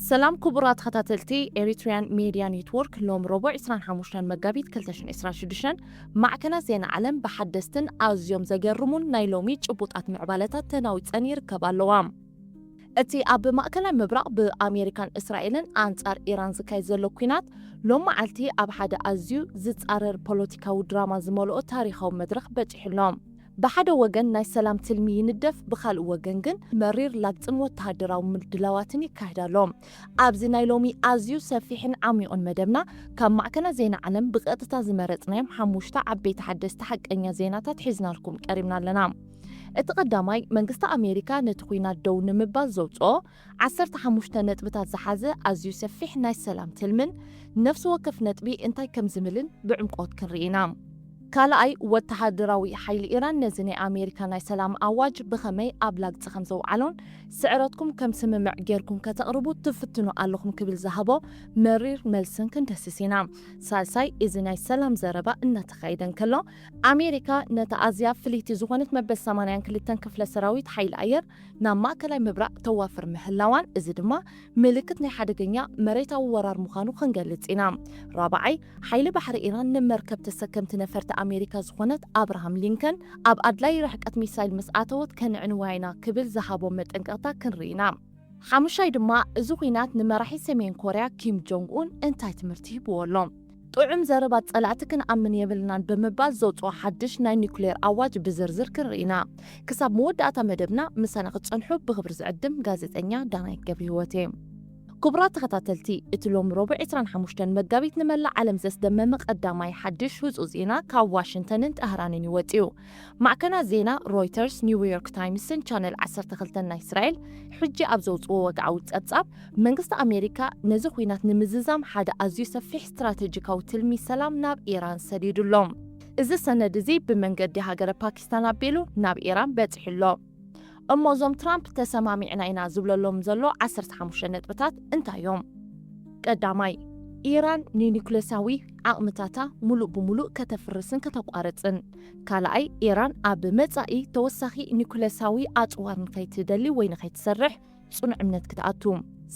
ሰላም ክቡራት ተኸታተልቲ ኤሪትሪያን ሜድያ ኔትወርክ፣ ሎም ረቡዕ ዕስራን ሓሙሽተን መጋቢት ክልተ ሽሕን ዕስራን ሽዱሽተን ማዕከናት ዜና ዓለም ብሓደስትን ኣዝዮም ዘገርሙን ናይ ሎሚ ጭቡጣት ምዕባለታት ተናዊጸን ይርከባ ኣለዋ። እቲ ኣብ ማእከላይ ምብራቕ ብኣሜሪካን እስራኤልን ኣንጻር ኢራን ዝካየድ ዘሎ ኲናት ሎም መዓልቲ ኣብ ሓደ ኣዝዩ ዝጻረር ፖለቲካዊ ድራማ ዝመልኦ ታሪኻዊ መድረኽ በጺሑ ኣሎ። ብሓደ ወገን ናይ ሰላም ትልሚ ይንደፍ፣ ብኻልእ ወገን ግን መሪር ላግጽን ወተሃደራዊ ምድላዋትን ይካየድ ኣሎ። ኣብዚ ናይ ሎሚ ኣዝዩ ሰፊሕን ዓሚቑን መደብና ካብ ማዕከናት ዜና ዓለም ብቐጥታ ዝመረጽናዮም ሓሙሽተ ዓበይቲ ሓደስቲ ሓቀኛ ዜናታት ሒዝናልኩም ቀሪብና ኣለና። እቲ ቀዳማይ መንግስቲ ኣሜሪካ ነቲ ኲናት ደው ንምባል ዘውጽኦ ዓሰርተ ሓሙሽተ ነጥብታት ዝሓዘ ኣዝዩ ሰፊሕ ናይ ሰላም ትልምን ነፍሲ ወከፍ ነጥቢ እንታይ ከም ዝምልን ብዕምቆት ክንርኢ ኢና። ካልኣይ፣ ወተሃደራዊ ሓይሊ ኢራን ነዚ ናይ ኣሜሪካ ናይ ሰላም ኣዋጅ ብኸመይ ኣብ ላግጺ ከም ዘውዓሎን ስዕረትኩም ከም ስምምዕ ጌርኩም ከተቕርቡ ትፍትኑ ኣለኹም ክብል ዝሃቦ መሪር መልስን ክንደስስ ኢና። ሳልሳይ፣ እዚ ናይ ሰላም ዘረባ እናተኻየደ እንከሎ ኣሜሪካ ነታ ኣዝያ ፍልይቲ ዝኾነት መበል ሰማንያን ክልተን ክፍለ ሰራዊት ሓይሊ ኣየር ናብ ማእከላይ ምብራቕ ተዋፍር ምህላዋን፣ እዚ ድማ ምልክት ናይ ሓደገኛ መሬታዊ ወራር ምዃኑ ክንገልጽ ኢና። ራብዓይ፣ ሓይሊ ባሕሪ ኢራን ንመርከብ ተሰከምቲ ነፈርቲ ኣሜሪካ ዝኾነት ኣብርሃም ሊንከን ኣብ ኣድላይ ርሕቀት ሚሳይል ምስ ኣተወት ከነዕንዋ ኢና ክብል ዝሃቦ መጠንቀቕታ ክንርኢ ኢና። ሓሙሻይ ድማ፣ እዚ ኲናት ንመራሒ ሰሜን ኮርያ ኪም ጆንግ ኡን እንታይ ትምህርቲ ሂብዎ ኣሎ? ጥዑም ዘረባ ጸላእቲ ክንኣምን የብልናን ብምባል ዘውጽኦ ሓድሽ ናይ ኒኩሌር ኣዋጅ ብዝርዝር ክንርኢ ኢና። ክሳብ መወዳእታ መደብና ምሳና ክትጸንሑ ብኽብሪ ዝዕድም ጋዜጠኛ ዳናይት ገብረህይወት እየ። ክቡራት ተኸታተልቲ፣ እቲ ሎም ረቡዕ ዕስራን ሓሙሽተን መጋቢት ንመላእ ዓለም ዘስደመመ ቀዳማይ ሓድሽ ህጹጽ ዜና ካብ ዋሽንግተንን ጠህራንን እዩ ወጺኡ። ማዕከናት ዜና ሮይተርስ፣ ኒውዮርክ ታይምስን ቻነል ዓሰርተ ክልተን ናይ እስራኤል ሕጂ ኣብ ዘውጽዎ ወግዓዊ ጸብጻብ፣ መንግስቲ ኣሜሪካ ነዚ ኲናት ንምዝዛም ሓደ ኣዝዩ ሰፊሕ ስትራተጂካዊ ትልሚ ሰላም ናብ ኢራን ሰዲዱ ኣሎ። እዚ ሰነድ እዚ ብመንገዲ ሃገረ ፓኪስታን ኣቢሉ ናብ ኢራን በጺሑ ኣሎ። እሞ እዞም ትራምፕ ተሰማሚዕና ኢና ዝብለሎም ዘሎ ዓሰርተ ሓሙሽተ ነጥብታት እንታይ እዮም? ቀዳማይ፣ ኢራን ንኒኩሌሳዊ ዓቕምታታ ሙሉእ ብሙሉእ ከተፍርስን ከተቋርጽን። ካልኣይ፣ ኢራን ኣብ መጻኢ ተወሳኺ ኒኩሌሳዊ ኣጽዋር ንኸይትደሊ ወይ ንኸይትሰርሕ ጽኑዕ እምነት ክትኣቱ።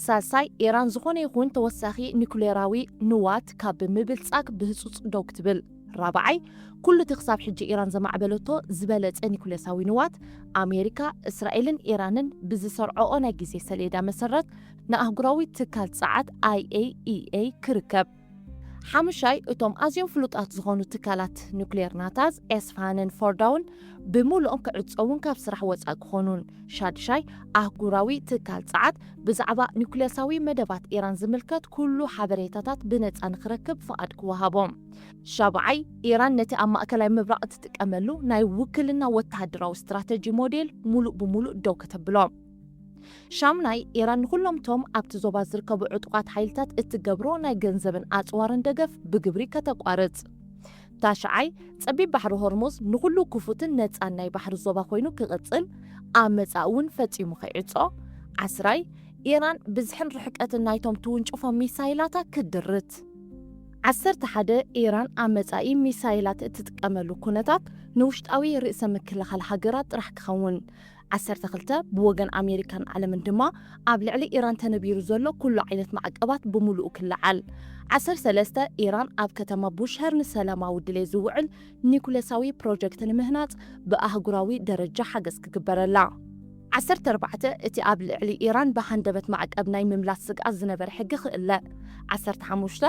ሳልሳይ፣ ኢራን ዝኾነ ይኹን ተወሳኺ ኒኩሌራዊ ንዋት ካብ ምብልጻግ ብህጹጽ ደው ክትብል። ራብዓይ፣ ኩሉ እቲ ክሳብ ሕጂ ኢራን ዘማዕበለቶ ዝበለጸ ኒኩሌሳዊ ንዋት ኣሜሪካ፣ እስራኤልን ኢራንን ብዝሰርዐኦ ናይ ግዜ ሰሌዳ መሰረት ንኣህጉራዊ ትካል ጸዓት ኣይ ኤ ኢ ኤ ክርከብ። ሓሙሻይ፣ እቶም ኣዝዮም ፍሉጣት ዝኾኑ ትካላት ኑክሌር ናታንዝ፣ ኤስፋሃንን ፎርዳውን ብምሉኦም ክዕጸውን ካብ ስራሕ ወጻኢ ክኾኑን። ሻድሻይ፣ ኣህጉራዊ ትካል ጸዓት ብዛዕባ ኒኩሌሳዊ መደባት ኢራን ዝምልከት ኩሉ ሓበሬታታት ብነጻ ንኽረክብ ፍቓድ ክወሃቦ። ሻብዓይ፣ ኢራን ነቲ ኣብ ማእከላይ ምብራቕ እትጥቀመሉ ናይ ውክልና ወተሃደራዊ ስትራተጂ ሞዴል ሙሉእ ብሙሉእ ደው ከተብሎ። ሻምናይ፣ ኢራን ንኹሎም እቶም ኣብቲ ዞባ ዝርከቡ ዕጡቓት ሓይልታት እትገብሮ ናይ ገንዘብን ኣጽዋርን ደገፍ ብግብሪ ከተቋርጽ። ታሽዓይ፣ ጸቢብ ባሕሪ ሆርሙዝ ንኹሉ ክፉትን ነጻን ናይ ባሕሪ ዞባ ኮይኑ ክቕጽል፣ ኣብ መጻኢ እውን ፈጺሙ ከይዕጾ። ዓስራይ፣ ኢራን ብዝሕን ርሕቀትን ናይቶም ትውንጭፎም ሚሳይላታ ክድርት። ዓሰርተ ሓደ፣ ኢራን ኣብ መጻኢ ሚሳይላት እትጥቀመሉ ኩነታት ንውሽጣዊ ርእሰ ምክልኻል ሃገራት ጥራሕ ክኸውን። ዓሰርተ ክልተ፣ ብወገን ኣሜሪካን ዓለምን ድማ ኣብ ልዕሊ ኢራን ተነቢሩ ዘሎ ኩሉ ዓይነት ማዕቀባት ብምሉኡ ክለዓል። ዓሰርተ ሰለስተ፣ ኢራን ኣብ ከተማ ቡሽሀር ንሰላማዊ ድሌት ዝውዕል ኒኩሌሳዊ ፕሮጀክት ንምህናጽ ብኣህጉራዊ ደረጃ ሓገዝ ክግበረላ። ዓሰርተ ኣርባዕተ፣ እቲ ኣብ ልዕሊ ኢራን ብሃንደበት ማዕቀብ ናይ ምምላስ ስግኣት ዝነበረ ሕጊ ክእለ። ዓሰርተ ሓሙሽተ፣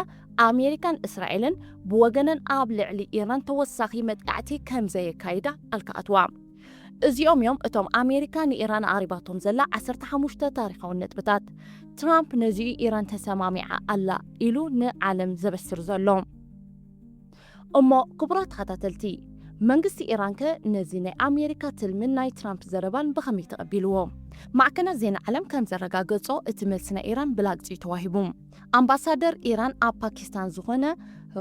ኣሜሪካን እስራኤልን ብወገነን ኣብ ልዕሊ ኢራን ተወሳኺ መጥቃዕቲ ከም ዘየካይዳ ቃል ክኣትዋ። እዚኦም እዮም እቶም ኣሜሪካ ንኢራን ኣቕሪባቶም ዘላ ዓሰርተ ሓሙሽተ ታሪኻዊ ነጥብታት። ትራምፕ ነዚኡ ኢራን ተሰማሚዓ ኣላ ኢሉ ንዓለም ዘበስር ዘሎ። እሞ ክቡራት ተኸታተልቲ፣ መንግስቲ ኢራን ከ ነዚ ናይ ኣሜሪካ ትልምን ናይ ትራምፕ ዘረባን ብኸመይ ተቐቢልዎ? ማዕከናት ዜና ዓለም ከም ዘረጋገጾ፣ እቲ መልሲ ናይ ኢራን ብላግጺ ተዋሂቡ። ኣምባሳደር ኢራን ኣብ ፓኪስታን ዝኾነ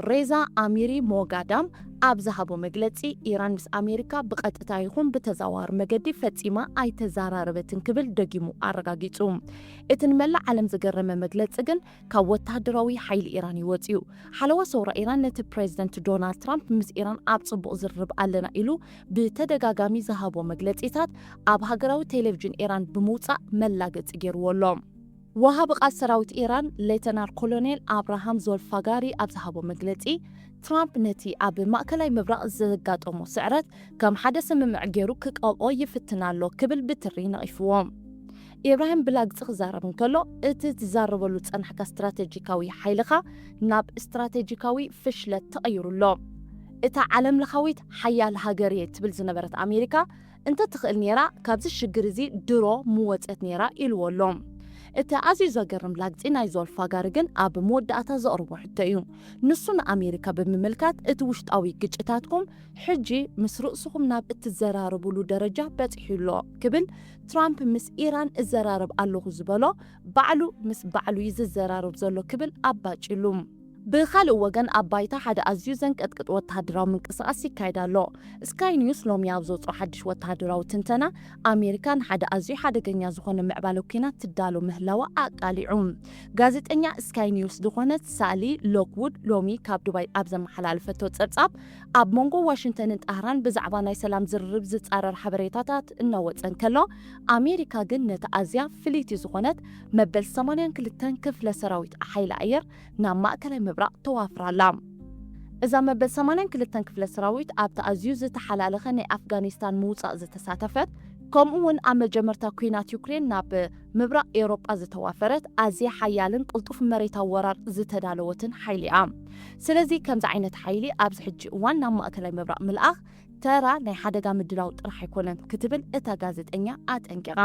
ሬዛ ኣሚሪ ሞጋዳም ኣብ ዝሃቦ መግለጺ፣ ኢራን ምስ ኣሜሪካ ብቐጥታ ይኹን ብተዘዋዋሪ መገዲ ፈጺማ ኣይተዘራረበትን ክብል ደጊሙ ኣረጋጊጹ። እቲ ንመላእ ዓለም ዘገረመ መግለጺ ግን ካብ ወተሃደራዊ ሓይሊ ኢራን እዩ ወጺኡ። ሓለዋ ሰውራ ኢራን ነቲ ፕሬዝደንት ዶናልድ ትራምፕ ምስ ኢራን ኣብ ጽቡቕ ዝርርብ ኣለና ኢሉ ብተደጋጋሚ ዝሃቦ መግለጺታት ኣብ ሃገራዊ ቴሌቪዥን ኢራን ብምውጻእ መላገጺ ገይርዎ ኣሎ። ወሃቢ ቃል ሰራዊት ኢራን ሌተናል ኮሎኔል ኣብራሃም ዞልፋጋሪ ኣብ ዝሃቦ መግለጺ፣ ትራምፕ ነቲ ኣብ ማእከላይ ምብራቕ ዘጋጠሞ ስዕረት ከም ሓደ ስምምዕ ገይሩ ክቀብኦ ይፍትን ኣሎ ክብል ብትሪ ነቒፍዎ። ኢብራሂም ብላግጺ ክዛረብ እንከሎ፣ እቲ ትዛረበሉ ዝጸናሕካ ስትራተጂካዊ ሓይልኻ ናብ ስትራተጂካዊ ፍሽለት ተቐይሩ ኣሎ። እታ ዓለምለኻዊት ሓያል ሃገር እየ ትብል ዝነበረት ኣሜሪካ፣ እንተ ትኽእል ነይራ፣ ካብዚ ሽግር እዚ ድሮ ምወጸት ነይራ ኢልዎ ኣሎ። እቲ ኣዝዩ ዘገርም ላግጺ ናይ ዞልፋጋሪ ግን ኣብ መወዳእታ ዘቕርቦ ሕቶ እዩ። ንሱ ንኣሜሪካ ብምምልካት፣ እቲ ውሽጣዊ ግጭታትኩም ሕጂ ምስ ርእስኹም ናብ እትዘራረቡሉ ደረጃ በጺሑ ኣሎ ክብል፣ ትራምፕ ምስ ኢራን እዘራረብ ኣለኹ ዝበሎ ባዕሉ ምስ ባዕሉ እዩ ዝዘራረብ ዘሎ ክብል ኣባጭሉ። ብኻልእ ወገን፣ ኣብ ባይታ ሓደ ኣዝዩ ዘንቀጥቅጥ ወተሃደራዊ ምንቅስቓስ ይካየድ ኣሎ። ስካይ ኒውስ ሎሚ ኣብ ዘውፅኦ ሓድሽ ወተሃደራዊ ትንተና፣ ኣሜሪካ ንሓደ ኣዝዩ ሓደገኛ ዝኾነ ምዕባለ ኲናት ትዳሎ ምህላዋ ኣቃሊዑ። ጋዜጠኛ ስካይ ኒውስ ዝኾነት ሳሊ ሎክውድ ሎሚ ካብ ዱባይ ኣብ ዘመሓላለፈቶ ጸብጻብ፣ ኣብ መንጎ ዋሽንግተንን ጣህራን ብዛዕባ ናይ ሰላም ዝርርብ ዝጻረር ሓበሬታታት እናወጸ እንከሎ፣ ኣሜሪካ ግን ነቲ ኣዝያ ፍልይቲ ዝኾነት መበል ሰማንያን ክልተን ክፍለ ሰራዊት ሓይሊ ኣየር ናብ ማእከላይ ምብራቕ ተዋፍራ ኣላ። እዛ መበል ሰማንያን ክልተን ክፍለ ሰራዊት ኣብቲ ኣዝዩ ዝተሓላለኸ ናይ ኣፍጋኒስታን ምውጻእ ዝተሳተፈት፣ ከምኡ እውን ኣብ መጀመርታ ኲናት ዩክሬን ናብ ምብራቕ ኤውሮጳ ዝተዋፈረት፣ ኣዝያ ሓያልን ቅልጡፍ መሬታዊ ወራር ዝተዳለወትን ሓይሊ እያ። ስለዚ ከምዚ ዓይነት ሓይሊ ኣብዚ ሕጂ እዋን ናብ ማእከላይ ምብራቕ ምልኣኽ ተራ ናይ ሓደጋ ምድላው ጥራሕ ኣይኮነን ክትብል እታ ጋዜጠኛ ኣጠንቂቓ።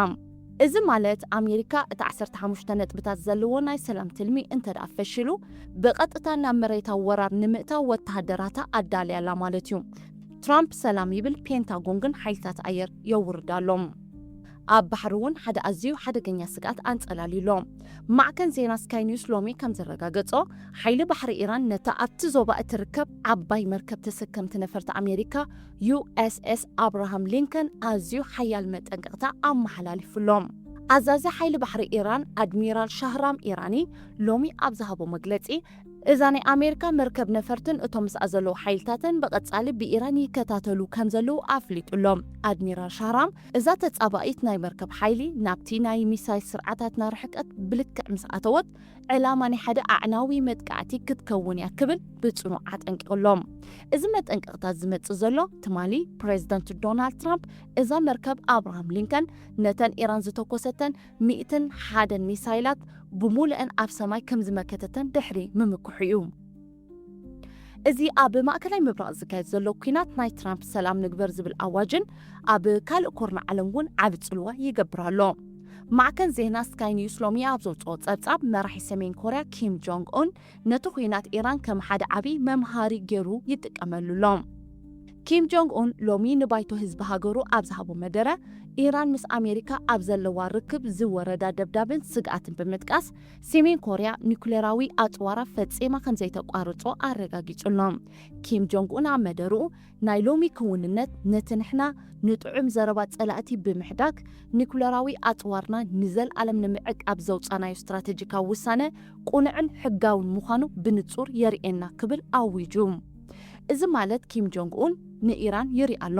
እዚ ማለት ኣሜሪካ እቲ ዓሰርተ ሓሙሽተ ነጥብታት ዘለዎ ናይ ሰላም ትልሚ እንተ ደኣ ፈሺሉ፣ ብቐጥታ ናብ መሬታዊ ወራር ንምእታው ወተሃደራታ ኣዳልያ ኣላ ማለት እዩ። ትራምፕ ሰላም ይብል፣ ፔንታጎን ግን ሓይልታት ኣየር የውርድ ኣሎ። ኣብ ባሕሪ እውን ሓደ ኣዝዩ ሓደገኛ ስግኣት ኣንጸላልዩ ኣሎ። ማዕከን ዜና ስካይ ኒውስ ሎሚ ከም ዘረጋገጾ፣ ሓይሊ ባሕሪ ኢራን ነታ ኣብቲ ዞባ እትርከብ ዓባይ መርከብ ተሰከምቲ ነፈርቲ ኣሜሪካ ዩ ኤስ ኤስ ኣብርሃም ሊንከን ኣዝዩ ሓያል መጠንቀቕታ ኣመሓላሊፉ ኣሎ። ኣዛዚ ሓይሊ ባሕሪ ኢራን ኣድሚራል ሻህራም ኢራኒ ሎሚ ኣብ ዝሃቦ መግለጺ፣ እዛ ናይ ኣሜሪካ መርከብ ነፈርትን እቶም ምስኣ ዘለዉ ሓይልታትን ብቐጻሊ ብኢራን ይከታተሉ ከም ዘለዉ ኣፍሊጡ ኣሎ። ኣድሚራል ሻህራም፣ እዛ ተጻባኢት ናይ መርከብ ሓይሊ ናብቲ ናይ ሚሳይል ስርዓታትና ርሕቀት ብልክዕ ምስ ኣተወት፣ ዕላማ ናይ ሓደ ኣዕናዊ መጥቃዕቲ ክትከውን እያ ክብል ብጽኑዕ ኣጠንቂቑ ኣሎ። እዚ መጠንቀቕታ ዝመጽእ ዘሎ ትማሊ ፕሬዚደንት ዶናልድ ትራምፕ እዛ መርከብ ኣብርሃም ሊንከን ነተን ኢራን ዝተኮሰተን ሚእትን ሓደን ሚሳይላት ብሙሉአን ኣብ ሰማይ ከም ዝመከተተን ድሕሪ ምምክሑ እዩ። እዚ ኣብ ማእከላይ ምብራቕ ዝካየድ ዘሎ ኲናት ናይ ትራምፕ ሰላም ንግበር ዝብል ኣዋጅን ኣብ ካልእ ኮርና ዓለም እውን ዓቢ ጽልዋ ይገብር ኣሎ። ማዕከን ዜና ስካይ ኒውስ ሎሚ ኣብ ዘውጽኦ ጸብጻብ፣ መራሒ ሰሜን ኮርያ ኪም ጆንግ ኡን ነቲ ኲናት ኢራን ከም ሓደ ዓቢ መምሃሪ ገይሩ ይጥቀመሉ ኣሎ። ኪም ጆንግ ኡን ሎሚ ንባይቶ ህዝቢ ሃገሩ ኣብ ዝሃቦ መደረ፣ ኢራን ምስ ኣሜሪካ ኣብ ዘለዋ ርክብ ዝወረዳ ደብዳብን ስግኣትን ብምጥቃስ፣ ሰሜን ኮርያ ኒኩሌራዊ ኣጽዋራ ፈጺማ ከም ዘይተቋርጾ ኣረጋጊጹ ኣሎ። ኪም ጆንግ ኡን ኣብ መደርኡ፣ ናይ ሎሚ ክውንነት ነቲ ንሕና ንጥዑም ዘረባ ጸላእቲ ብምሕዳግ፣ ኒኩሌራዊ ኣጽዋርና ንዘልኣለም ንምዕቃብ ዘውጻናዮ ስትራተጂካዊ ውሳነ ቁኑዕን ሕጋውን ምዃኑ ብንጹር የርእየና ክብል ኣዊጁ። እዚ ማለት ኪም ጆንግ ኡን ንኢራን ይርኢ ኣሎ።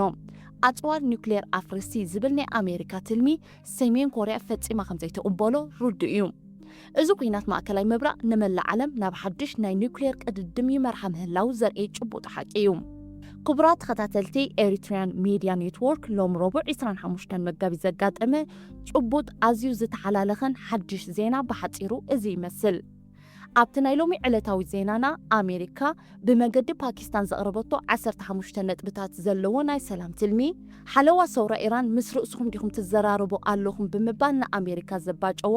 ኣጽዋር ኒኩሌር ኣፍርሲ ዝብል ናይ ኣሜሪካ ትልሚ ሰሜን ኮርያ ፈጺማ ከም ዘይትቕበሎ ርዱእ እዩ። እዚ ኲናት ማእከላይ ምብራቕ ንመላእ ዓለም ናብ ሓድሽ ናይ ኒኩሌር ቅድድም ይመርሓ ምህላው ዘርኢ ጭቡጥ ሓቂ እዩ። ክቡራት ተኸታተልቲ ኤሪትሪያን ሚድያ ኔትወርክ፣ ሎም ረቡዕ ዕስራን ሓሙሽተን መጋቢት ዘጋጠመ ጭቡጥ ኣዝዩ ዝተሓላለኸን ሓድሽ ዜና ብሓጺሩ እዚ ይመስል። ኣብቲ ናይ ሎሚ ዕለታዊ ዜናና፣ ኣሜሪካ ብመገዲ ፓኪስታን ዘቕረበቶ ዓሰርተ ሓሙሽተ ነጥብታት ዘለዎ ናይ ሰላም ትልሚ፣ ሓለዋ ሰውራ ኢራን ምስ ርእስኹም ዲኹም ትዘራረቡ ኣለኹም ብምባል ንኣሜሪካ ዘባጨዎ፣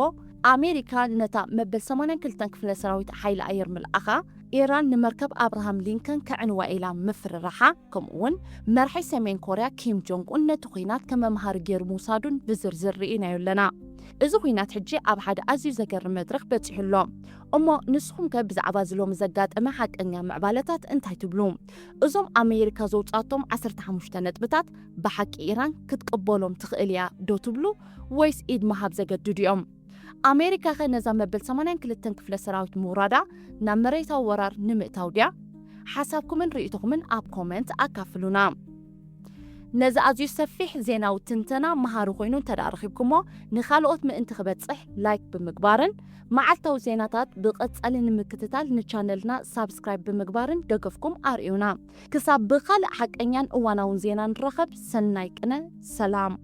ኣሜሪካ ነታ መበል ሰማንያን ክልተን ክፍለ ሰራዊት ሓይሊ ኣየር ምልኣኻ፣ ኢራን ንመርከብ ኣብርሃም ሊንከን ከዕንዋ ኢላ ምፍርራሓ፣ ከምኡ'ውን መራሒ ሰሜን ኮርያ ኪም ጆንግ ኡን ነቲ ኲናት ከም መምሃሪ ገይሩ ምውሳዱን ብዝርዝር ርኢናዮ ኣለና። እዚ ኲናት ሕጂ ኣብ ሓደ ኣዝዩ ዘገርም መድረኽ በጺሑ ኣሎ። እሞ ንስኹም ከ ብዛዕባ እዚ ሎሚ ዘጋጠመ ሓቀኛ ምዕባለታት እንታይ ትብሉ? እዞም ኣሜሪካ ዘውጻቶም ዓሰርተ ሓሙሽተ ነጥብታት ብሓቂ ኢራን ክትቅበሎም ትኽእል እያ ዶ ትብሉ? ወይስ ኢድ ምሃብ ዘገድዱ እዮም? ኣሜሪካ ከ ነዛ መበል ሰማንያን ክልተን ክፍለ ሰራዊት ምውራዳ ናብ መሬታዊ ወራር ንምእታው ድያ? ሓሳብኩምን ርእይቶኹምን ኣብ ኮመንት ኣካፍሉና። ነዚ ኣዝዩ ሰፊሕ ዜናዊ ትንተና መሃሪ ኮይኑ እንተ ደኣ ረኺብኩሞ፣ ንኻልኦት ምእንቲ ክበጽሕ ላይክ ብምግባርን መዓልታዊ ዜናታት ብቐጻሊ ንምክትታል ንቻነልና ሳብስክራይብ ብምግባርን ደገፍኩም ኣርእዩና። ክሳብ ብኻልእ ሓቀኛን እዋናውን ዜና ንራኸብ፣ ሰናይ ቅነ፣ ሰላም።